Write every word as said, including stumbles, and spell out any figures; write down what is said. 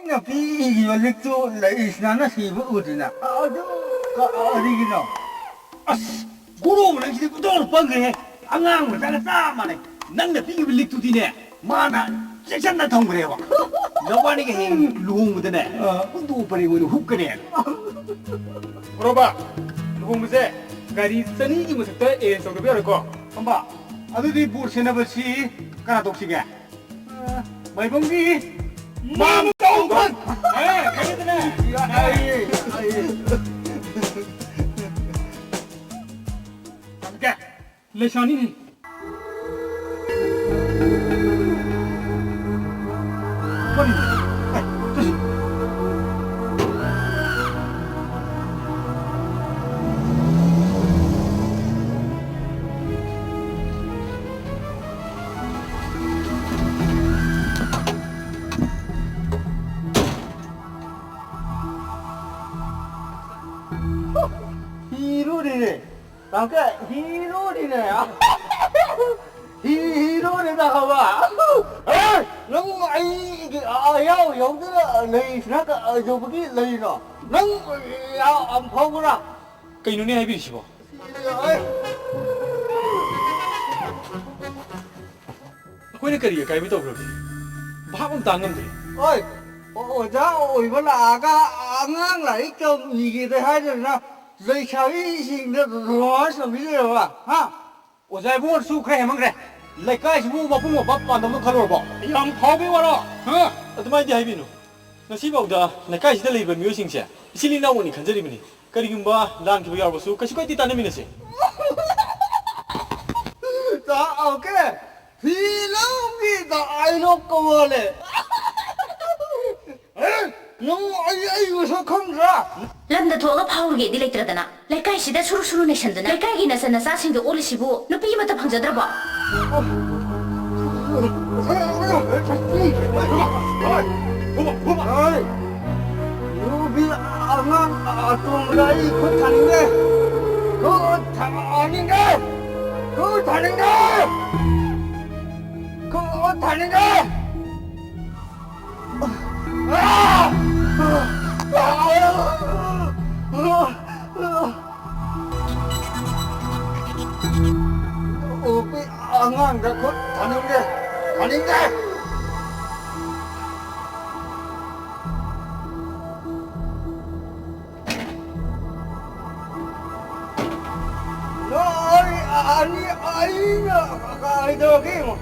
ꯅꯪꯅ ꯄꯤꯈꯤꯕ ꯂꯤꯛꯇꯨ ꯂꯩꯁꯅꯥꯅ ꯁꯤꯕ ꯎꯗꯅ꯫ ꯑꯗꯨ ꯀꯔꯤꯒꯤꯅꯣ? ꯑꯁ, ꯒꯨꯔꯨ ꯅꯪꯁꯤꯗꯤ ꯄꯨꯡꯇꯧ ꯄꯪꯈ꯭ꯔꯦꯍꯦ꯫ ꯑꯉꯥꯡ ꯃꯆꯥꯒ ꯆꯞ ꯃꯥꯟꯅꯩ꯫ ꯅꯪꯅ ꯄꯤꯈꯤꯕ ꯂꯤꯛꯇꯨꯗꯤꯅꯦ, ꯃꯥꯅ ꯆꯦꯛꯁꯤꯟꯅ ꯊꯝꯈ꯭ꯔꯦꯕ꯫ ꯅꯕꯥꯅꯤꯒ ꯍꯌꯦꯡ ꯂꯨꯍꯣꯡꯕꯗꯅꯦ, ꯑꯥ꯫ ꯍꯨꯟꯗꯣꯛ ꯄꯔꯦꯡ ꯑꯣꯏꯅ ꯍꯨꯛꯀꯅꯦꯅ꯫ ꯕꯣꯔꯣꯕ, ꯂꯨꯍꯣꯡꯕꯁꯦ ꯒꯥꯔꯤ ꯆꯅꯤꯒꯤ ꯃꯊꯛꯇ arrange ꯇꯧꯗꯕ ꯌꯥꯔꯣꯏꯀꯣ? ꯐꯝꯕ, ꯑꯗꯨꯗꯤ ꯕꯣꯔ ꯁꯦꯟꯅꯕꯁꯤ ꯀꯅꯥ ꯇꯧꯁꯤꯒꯦ? ꯃꯥꯏꯕꯝꯒꯤ ꯃꯥꯝ ꯇꯧꯕ! ꯑꯦ, ꯀꯩꯅꯣꯗꯅꯦ! ꯌꯥꯏꯌꯦ, ꯌꯥꯏꯌꯦ꯫ ꯊꯝꯒꯦ꯫ ꯂꯩꯁꯥꯅꯤꯅꯦ꯫ ꯀꯔꯤꯅꯣ? ꯑꯦ, ꯆꯠꯁꯤ꯫ ꯍꯤꯔꯨꯅꯤꯅꯦ꯫ ꯇꯥꯃꯣ, ꯍꯤꯔꯨꯅꯤꯅꯦ꯫ ꯍꯤ-, ꯍꯤꯔꯨꯅꯤꯅ ꯍꯥꯏꯕ꯫ ꯑꯦ, ꯅꯪ ꯑꯩꯒꯤ ꯑꯌꯥꯎ ꯌꯥꯎꯗꯅ ꯂꯩꯁꯤꯅ ꯀꯩꯗꯧꯕꯒꯤ ꯂꯩꯔꯤꯅꯣ? ꯅꯪ ꯌꯥꯝ ꯐꯥꯎꯕ꯭ꯔꯥ? ꯀꯩꯅꯣꯅꯦ ꯍꯥꯏꯕꯤꯔꯤꯁꯤꯕꯣ? ꯑꯩꯈꯣꯏꯅ ꯀꯔꯤ ꯑꯀꯥꯏꯕ ꯇꯧꯈ꯭ꯔꯒꯦ? ꯚꯥꯞ ꯑꯃ ꯇꯥ ꯉꯝꯗ꯭ꯔꯦ꯫ ꯍꯣꯏ, ꯑꯣ-, ꯑꯣꯖꯥ ꯑꯣꯏꯕ ꯂꯥꯛꯑꯒ ꯑꯉꯥꯡ ꯂꯥꯏꯔꯤꯛ ꯇꯝꯕꯤꯒꯦꯗ ꯍꯥꯏꯗꯅ ꯂꯩꯁꯥꯕꯤꯁꯤꯡꯗ romance ꯇꯝꯕꯤꯗꯣꯏꯔꯕ? ꯍꯥ? ꯑꯣꯖꯥ ꯏꯕꯨꯡꯉꯣꯁꯨ ꯈꯔ ꯍꯦꯟꯃꯟꯈ꯭ꯔꯦ꯫ ꯂꯩꯀꯥꯏꯁꯤꯕꯨ ꯃꯄꯨꯡ ꯑꯣꯏꯕ ꯄꯥꯟꯗꯝꯗꯣ ꯈꯜꯂꯨꯔꯕꯣ? ꯌꯥꯝ ꯐꯥꯎꯕꯒꯤ ꯋꯥꯔꯣ? ꯍꯥ? ꯑꯗꯨꯃꯥꯏꯅꯗꯤ ꯍꯥꯏꯕꯤꯅꯨ꯫ ꯉꯁꯤꯐꯥꯎꯗ ꯂꯩꯀꯥꯏꯁꯤꯗ ꯂꯩꯔꯤꯕ ꯃꯤꯑꯣꯏꯁꯤꯡꯁꯦ ꯏꯆꯤꯜ ꯏꯅꯥꯎꯅꯤ ꯈꯟꯖꯔꯤꯕꯅꯤ꯫ ꯀꯔꯤꯒꯨꯝꯕ ꯂꯥꯟꯈꯤꯕ ꯌꯥꯎꯔꯕꯁꯨ ꯀꯩꯁꯨ ꯀꯥꯏꯗꯦ, ꯇꯥꯟꯅꯃꯤꯟꯅꯁꯦ꯫ ꯇꯥ, ꯑꯣꯀꯦ꯫ ꯐꯤꯂꯝꯒꯤ dialogue ꯀꯧꯋꯣꯅꯦ꯫ ꯑꯦ? ꯅꯪ ꯑꯩ, ꯑꯩ ꯃꯁꯛ ꯈꯪꯗ꯭ꯔꯥ? ꯂꯝꯗ ꯊꯣꯛꯑꯒ ꯐꯥꯎꯔꯒꯦꯗꯤ ꯂꯩꯇ꯭ꯔꯗꯅ, ꯂꯩꯀꯥꯏꯁꯤꯗ ꯁꯨꯔꯨ ꯁꯨꯔꯨ ꯅꯩꯁꯟꯗꯅ, ꯂꯩꯀꯥꯏꯒꯤ ꯅꯆꯟ ꯅꯆꯥꯁꯤꯡꯗ ꯑꯣꯜꯂꯤꯁꯤꯕꯨ ꯅꯨꯄꯤ ꯑꯃꯠꯇ ꯐꯪꯖꯗ꯭ꯔꯕꯣ? ꯍꯣꯏ, ꯅꯨꯄꯤ ꯑꯉꯥꯡ ꯑꯇꯣꯝꯕꯗ ꯑꯩ ꯈꯨꯠ ꯊꯥꯅꯤꯡꯗꯦ꯫ ꯈꯨꯠ ꯊꯥꯅꯤꯡꯗꯦ꯫ ꯈꯨꯠ ꯊꯥꯅꯤꯡꯗꯦ꯫ ꯈꯨꯠ ꯊꯥꯅꯤꯡꯗꯦ꯫ ꯈꯨꯠ ꯊꯥꯅꯤꯡꯗꯦ, ꯊꯥꯅꯤꯡꯗꯦ꯫ ꯅꯣꯏ ꯑꯅꯤ, ꯑꯩꯅ ꯀꯩꯗꯧꯔꯒꯦ ꯌꯦꯡꯉꯣ꯫